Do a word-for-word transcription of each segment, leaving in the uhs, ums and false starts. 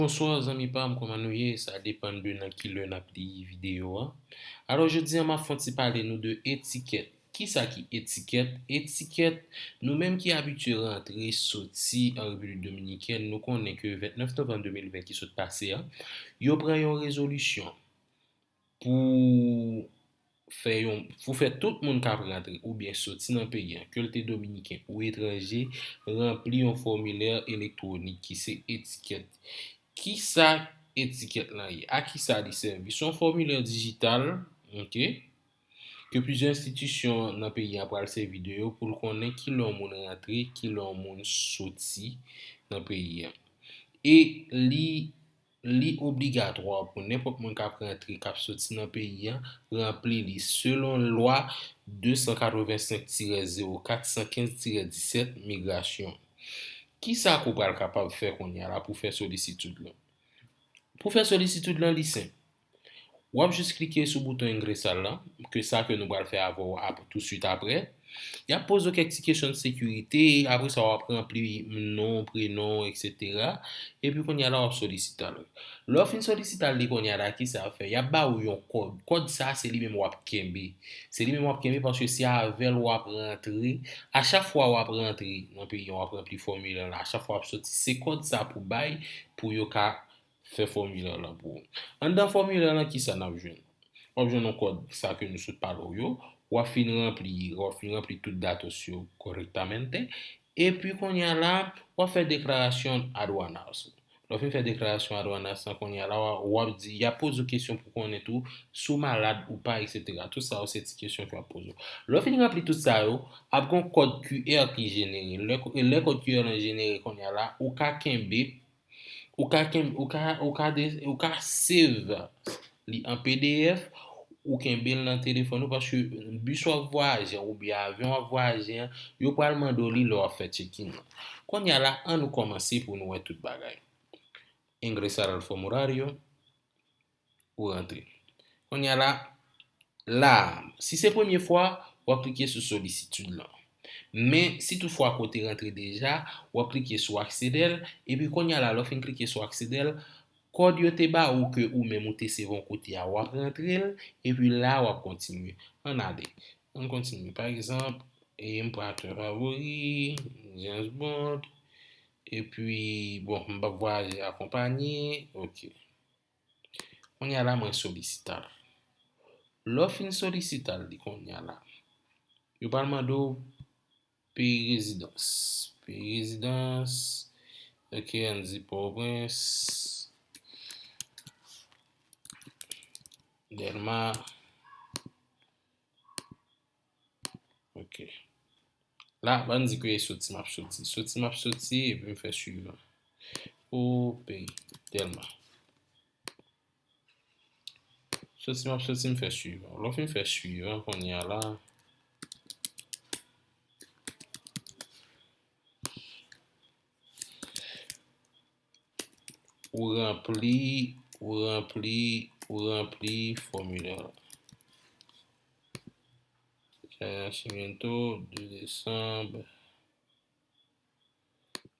Bonswa zanmi pa m, kòman nou ye? Sa depann de nan ki lè n ap li videyo a. Alò, jodi a, m ap fè yon ti pale nou de etikèt. Kisa ki etikèt? Etikèt, nou menm ki abitye rantre, soti an Repiblik Dominikèn, nou konnen ke vennèf novanm de mil ven ki sot pase a, yo pran yon rezolisyon pou fè yon, pou fè tout moun k ap rantre oubyen soti nan peyi a, ke l te dominiken ou etranje, ranpli yon fòmilè elektwonik ki se etikèt. Kisa etikèt lan ye? A kisa li sèvi? Se yon fòmilè dijital, oke, ke plizyè enstitisyon nan peyi a pral sèvi de yo pou l konnen ki lè yon moun rantre, ki lè yon moun soti nan peyi a. E li li obligatwa pou nenpòt moun k ap rantre, k ap soti nan peyi a, ranpli li selon lwa de san katrevensenk tirè zewo kat san kenz tirè disèt migrasyon. Kisa ke w pral kapab fè kounye a la pou fè solisitid lan? Pou fè solisitid lan, li senp. W ap jis klike sou bouton Ingresar lan, ke sa ke nou pral fè avè w ap, tousuit aprè. Y ap poze w kèk ti kesyon de sekirite, apre sa w ap ranpli non, prenon, etsetera. Epi kounye a la w ap solisite l. Lè w fin solisite l, kounye a la, kisa y ap fè? Y ap ba ou yon kòd. Kòd sa, se li menm w ap kenbe. Se li menm w ap kenbe paske se avè l w ap rantre. A chak fwa w ap rantre nan peyi a, w ap ranpli fòmilè la. A chak fwa w ap soti, se kòd sa pou bay pou yo ka fè fòmilè lan pou ou. Anndan fòmilè lan, kisa n ap jwenn? W ap jwenn yon kòd sa ke nou sot pale w yo. W ap fin ranpli, w ap fin ranpli tout datos yo correctamente. Epi kounye a la, w ap fè deklarasyon adwanas ou. Lè w fin fè deklarasyon adwanas lan, kounye a la, w ap di, y ap poze w kesyon pou konnen tou si w malad ou pa, etsetera. Tout sa yo, se ti kesyon ke y ap poze w. Lè w fin ranpli tout sa yo, ap gen yon kòd QR ki jenere. Lè, lè kòd QR lan jenere kounye a la, ou ka kenbe Ou ka kenb-, ou ka, ou ka de-, ou ka save li an P D F, ou kenbe l nan telefòn ou, paske bis w ap vwayaje an oubyen avyon w ap vwayaje an, yo pral mande w li lè w ap fè check-in nan. Kounye a la, ann nou kòmanse pou nou wè tout bagay. Ingresar al formulario. Ou rantre. Kounye a la, la, si se premye fwa, w ap klike sou solisitid lan. Men, si toutfwa ke w te rantre deja, w ap klike sou acceder, epi kounye a la, lè w fin klike sou acceder, kòd yo te ba ou ke ou menm ou te save yon kote a, w ap rantre l, epi la, w ap kontinye. Ann ale. Ann kontinye. Pa egzanp, e m pran aktè favori, James Bond, epi, bon, m p ap vwayaje akonpanye, oke. Kounye a la, mwen solisite l. Lè w fin solisite l, li kounye a la, yo pral mande w peyi rezidans. Peyi rezidans, oke, ann di Pòtoprens, Dèlma, Ok. La, ban n di ke e soti m ap soti. Soti m ap soti, epi m fè swivan. O, peyi, Dèlma. Soti m ap soti, m fè swivan. Lè w fin fè swivan, kounye a la, ou ranpli, ou ranpli, ou ranpli fòmilè la. Nacimiento, de desanm,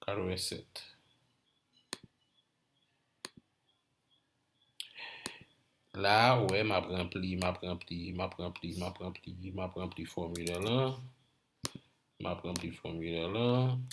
katrevensèt. La, ou wè, m ap ranpli, m ap ranpli, m ap ranpli, m ap ranpli, m ap ranpli fòmilè lan. M ap ranpli fòmilè lan.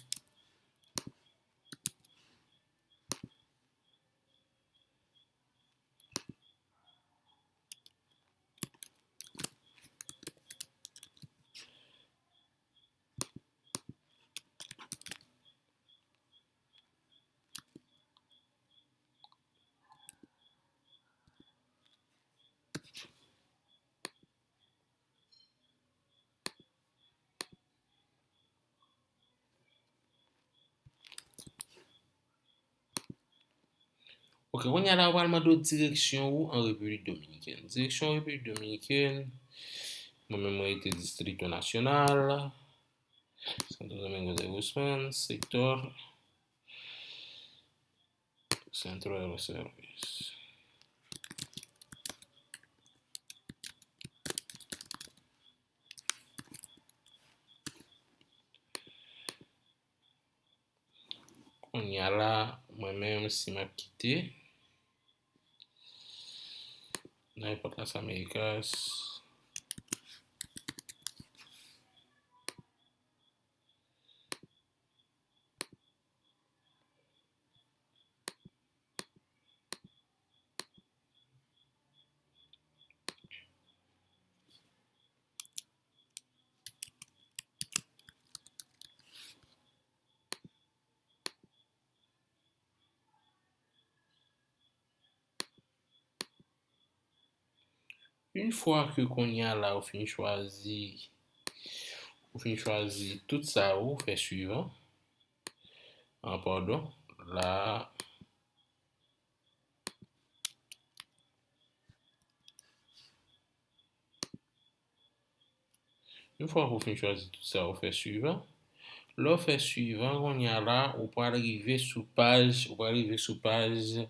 Ok, kounye a la, yo pral mande w direksyon ou an Repiblik Dominikèn. Direksyon Repiblik Dominikèn, mwen menm, mwen rete Distrito Nacional, Santo Domingo de Guzmán, sektò Centro de los Service. Kounye a la, mwen menm, Si m ap kite nan Airport Las Américas. Yon fwa ke kounye a la ou fin chwazi, ou fin chwazi tout sa, ou fè swivan. An, padon, la. Yon fwa ou fin chwazi tout sa, ou fè swivan. Lè w fè swivan, kounye a la, ou pral rive sou paj, ou pral rive sou paj,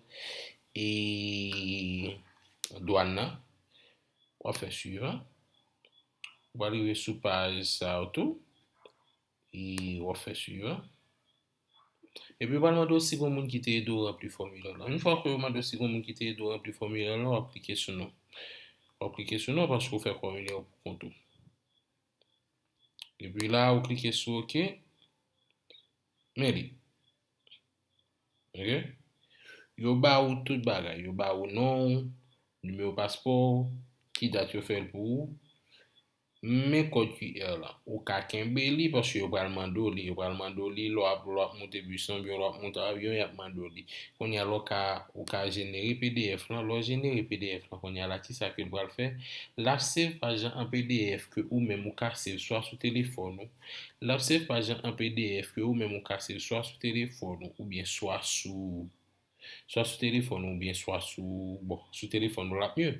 e, dwàn nan. W ap fè swivan. Ou pral rive sou paj sa yo tou. E w ap fè swivan. Epi yo pral mande w si gon moun ki te ede w ranpli fòmilè lan. Yon fwa ke yo mande w si gon moun ki te ede w ranpli fòmilè lan, w ap klike sou non. W ap klike sou non paske w fè fòmilè pou kont ou. Epi la, ou klike sou oke. Men li. Oke? Yo ba ou tout bagay. Yo ba ou non w, nimewo paspò w, ki dat yo fè l pou ou. Men kòd Q R lan. Ou ka kenbe li paske yo pral mande w li. Yo pral mande w li lè w ap, lè w ap moute bis lan oubyen lè w ap moute avyon, y ap mande w li. Kounye a la, ou ka, ou ka jenere P D F lan. Lè w jenere P D F lan, kounye a la, kisa ke l pral fè? L ap save paj lan an P D F ke ou menm ou ka save swa sou telefòn ou. L ap save paj lan an P D F ke ou menm ou ka save swa sou telefòn ou oubyen swa sou swa sou telefòn ou oubyen swa sou, bon, sou telefòn ou l ap mye.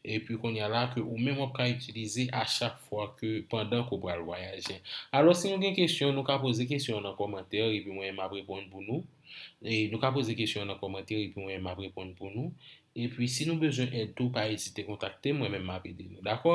Epi kounye a la ke ou menm w ap ka itilize a chak fwa ke, pandan ke w pral vwayaje. Alò, si nou gen kesyon, nou ka poze kesyon an nan kòmantè, epi mwen menm m ap reponn pou nou. E nou ka poze kesyon an nan kòmantè, epi mwen menm m ap reponn pou nou. Epi si nou bezwen èd tou, pa ezite kontakte m, mwen menm m ap ede nou. Dakò?